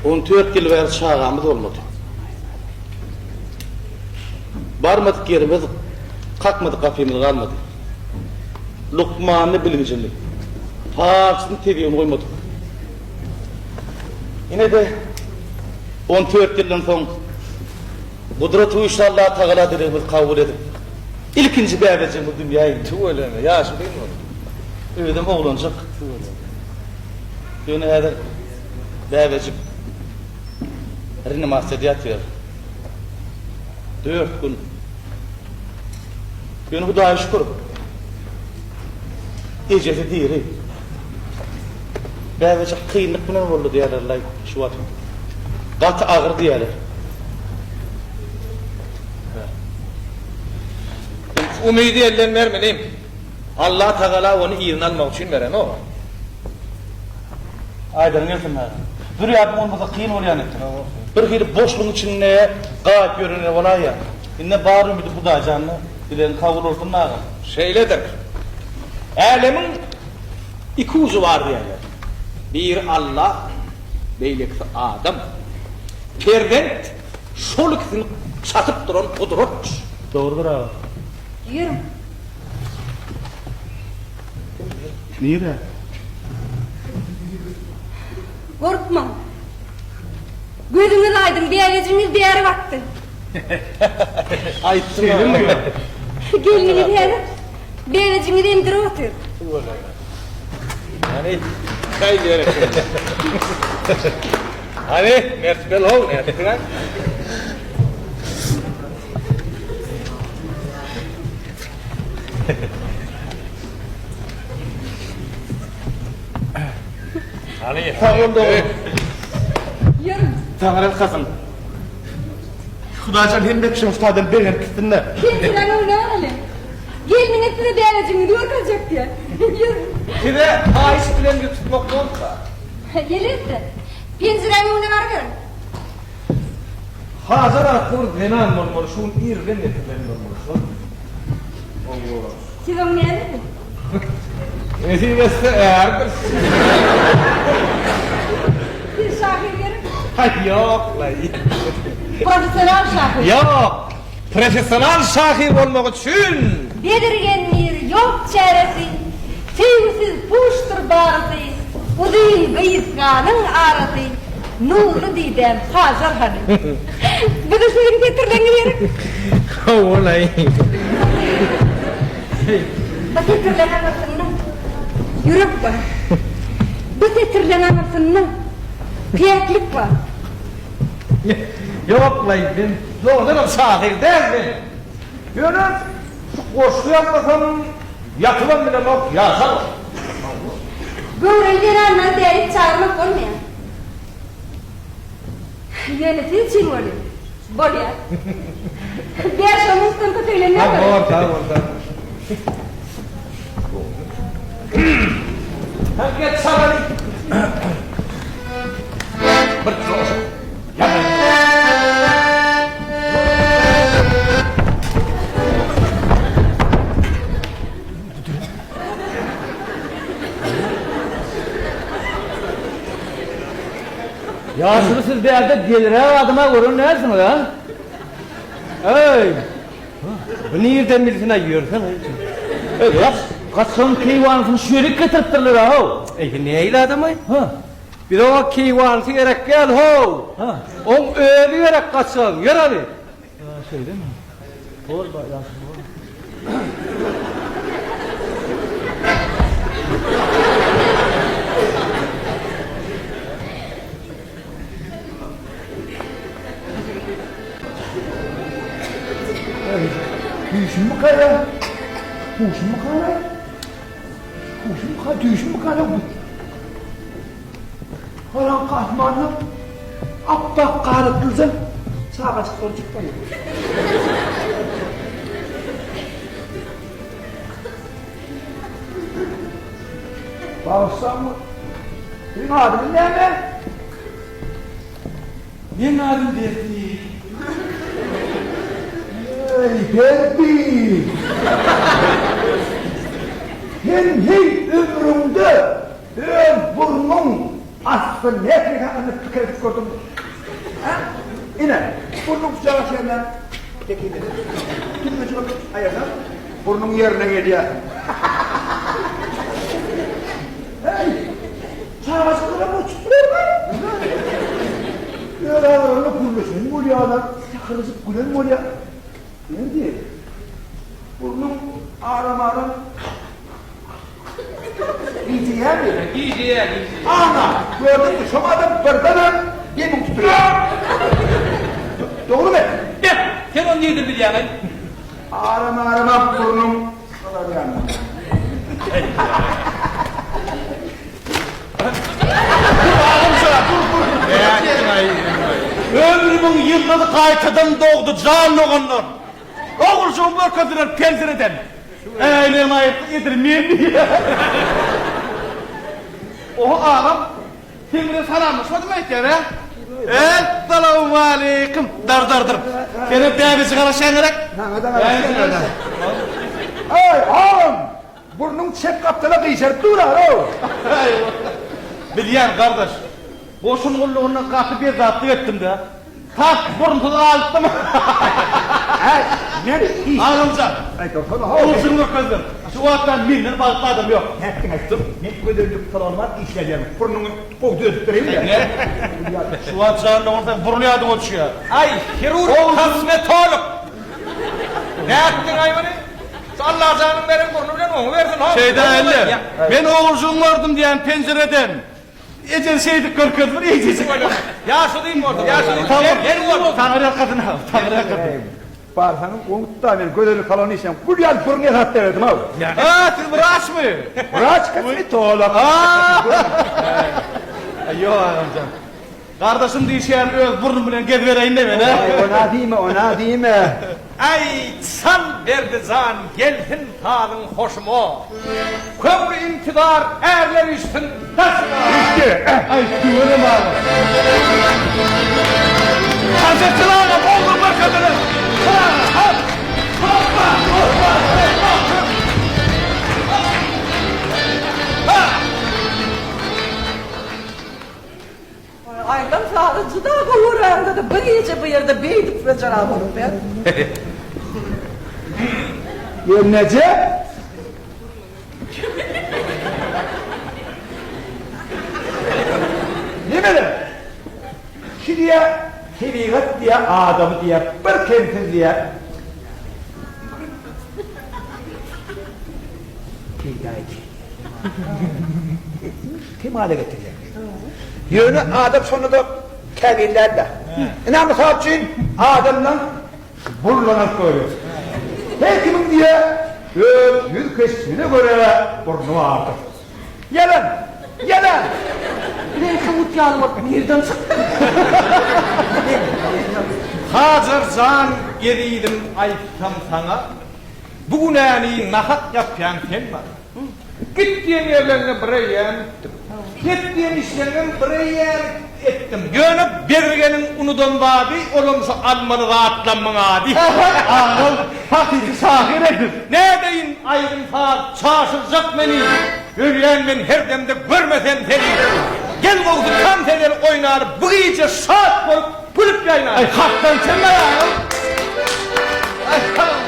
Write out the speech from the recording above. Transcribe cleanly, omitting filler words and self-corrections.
14 ýyl bäri çagamyz bolmady. Barmadyk ýerimiz, kakmadyk gapymyz galmady. Lukmanyny bilgijini, palçysyny tebibini goýmadyk. Ine-de, 14 ýyldan soň Gudrat güýçli Allatagala dilegimizi kabul edip, ilkinji bäbejigimiz dünýä indi. Tüweleme, ýaşy uzyn bolsun. Özem oglanjyk. Tüweleme. Ýöne häzir bäbejik reanimasiýada ýatyr. Dört gün. Ýöne Hudaýa şükür, ejesi diri. Bäbejik kynlyk bilen boldy diýýärler-laý şu wagt. Gaty agyr diýýärler. Umydy elden berme inim. Allah Tagala ony yzyna almak üçin berenok. Aýdanyň gelsin aga. Zürýadyň bolmasa kyn bolýan eken. Bir hili boşlugyň içinde gaýyp ýörene bolaýýar. Indi bar ümidi Hudaýjanda. Dilegiň kabul bolsun agam. Şeýledir. Älemiň iki ujy bar diýýärler. Biri Alla, beýlekisi adam. Perzent şol ikisini çatyp duran gudratdyr. Dogrudyr aga. Ýörüň. Nirä? Gorkmaň. Gözüňiz aýdyň, bäbejiňiz bäri bakdy. Aýtdym. Gelniňiz häzir bäbejiňizi emdirip otyr. Hany, çaý gerek. Hany, mert bel how, nätdiň-ä? Hany, Sag bol dogan. Ýörüň. Saňa ýalkasyn. Hudaýjan hemme kişiň şu taýdan begenip gitsin-de. Penjiräň öňüne baraly. Gelniňiz size bäbejigiňizi görkezjek diýýär. Ýörüň. Size haýyş bilen ýüz tutmak bolmyka? Elbetde. Penjiräň öňüne baryberiň. Hajar atly bir zenan bolmaly, şu gün irden getirilen bolmaly şol. Hawa. Siz oň nämesi? Nesip etse ärdir. Siz şahyr gerek? Haý ýok-laý. Professional şahyr. Ýok. Professional şahyr bolmak üçin. Bezirgendir ýok çäresi, Söýgüsiz puşdur barysy, Uzyn gysganyň arasy, Nurly didäm Hajar hany. Bu-da siziň setirleňiz gerek? Hawa-laý. Bu setirleň aňyrsynda ýürek bar. Bu setirleň aňyrsynda päklik bar. Ýok-laý, men zordanam şahyr däl men. Ýöne şu goşgy ýazmasam ýatybam bilemok, ýaşabam. Göwreli zenanlary dälip çagyrmak bolmaýar. Ýöne siz üçin welin, bolýar. Bäş-on minutdan köp eglenmän Sag bol, sag bol, sag bol. Hany geç çalaly. Bir joşup ýazaýyn. Ýaşuly siz bärde deliräk adama gören dälsiňiz a? Eý! Bu nirden bilsin-aý ýörsen-aý. Eý, gaç, gaçgagyň keýwanysyny şu ýerik getiripdirler-a how. Eý, nähili adam-aý? Ha. Biz oňa keýwanysy gerek däl how. Ha. Oň özi gerek gaçgagyň, ýör hany. Ha, şeýlemi? Bol, ýaşuly bol. Düýşümmika ýa? Huşummyka ýa? Huşummyka, düýşümmika ýa bu? Garaňky asmanda ap-ak ganatlyja çagajyklar uçup barýar. Bagyşlaň, siziň adyňyz näme? Meň adym Berdi. Eý, Berdi! Sen heý ömrüňde öz burnuň. Asly nähili hakynda pikir edip gördüňmi? Hä? Ine, burnuň şujaga çenlem tekiz edip, tümmejik aýyrsaň, burnuň ýerine gelýär. Häý, çagajyklaram uçup bilermi? Öz aralarynda gürleşen bolýarlar, şakyrdajyk gülen bolýar. Indi, burnuň aram-aram Gijeýärmi? Gijeýär, gijeýär. Ana, gördüňmi, şoň adam birdenem demiň tutulýar. Dogrumy? Beh, sen ony nirden bilýäň-aý? Aram-aramam burnuň gyzarýar. Ömrümiň ýyldyzy gaýtadan dogdy, jan doganlar. Oguljygym görkezdiler penjireden. Äýnegimi aýyrdy, edil men diýýär. Oho agam, seň bilen salamlaşmadym aýtýan hä? Essalawmaleýkim. Dar dar dar. Senem bäbejik garaşýaň gerek? Saňa-da garaşýan. Eý, agam, burnuň çep gapdala gyşaryp dur-a-ow. Bilýän, gardaş. Goşun gullugynda gaty bezzatlyk etdim-dä. Tas burunsyz galypdym. Äý, men hiç. Agamjan. Aý, dursana, how. Gurşuny görkezdim. Şu wagtdan menden bagtly adam ýok. Nätdiň aýtdym. Men gözellik salony bar, işläýýän. Burnuňy gowy düzedip bereýin-dä. Şu wagt janly bolsaň, burun ýadyňa düşýär. Aý, hirurg, kosmetolog. Nätdiň-aý muny? Şu Allajanyň beren burny bilen oňubersin, how. Şeýdäýeli. Men ogurjygyňy gördüm diýýän penjireden. Ejem şeýdip görkezdi bir eýjejik. Ýaşulyň bolsun, ýaşulyň. Tamam. Gel bolsun. Taňry ýalkasyn agam, taňry ýalkasyn. Barsaňam oňutda men gözellik salonyna işleýän. Gül ýaly burun ýasap bererdim haw. Ha, siz wraçmy? Wraç kosmetolog. Ýok agamjan. Gardaşym diýişýän öz burnum bilen gezibereýin-de men, hä? Aý, ona diýme, ona diýme. Aý, çal Berdijan gelsin sazyň hoşuma. Köňli intizar ärler üýşsün daşyma. Üýşdi. Aý, tüweleme agam. Hajetçil agam, oglum görkezdiler. Çal agam, hop! Hoppa, hoppa, hoppa! Ha! Aýdym sazy juda gowy görýäňde-de bir gije bu ýerde beýdip wejera bolup ber. Gelneje! Nemele? Şu diýýä, tebigat diýýä, adamy diýýä, bir kemsiz diýýä. Peýda edýär. Kemala getirýär. Ýöne adam şonda-da kämil däl-de. Ine, mysal üçin, adamdan burnuny alyp görýär. Her kimiň diýýär, öz ýüz keşbine görä burny bardyr. Ýalan! Ýalan! Reňki ut ýaly bolup nirden çykdy? Hajar jan ezizim aýtsam saňa, Bu günäni nahak ýapýaň sen maňa. Git diýen ýerleriňe bireýýäm gitdim. Et diýen işleriňem bireýýäm etdim. Ýöne Bezirgeniň unudan zady, olam şu almaly zatlammyň ady. Agam, hakyky şahyr edip. Nädeýin, aýdym-saz çaşyrjak meni, Ölýän men her demde görmesem seni. Gel gowsy tans edeli oýnaly, Bu gije şat bolup gülüp ýaýnaly. Aý, hakdan çenme agam. Aý, agam.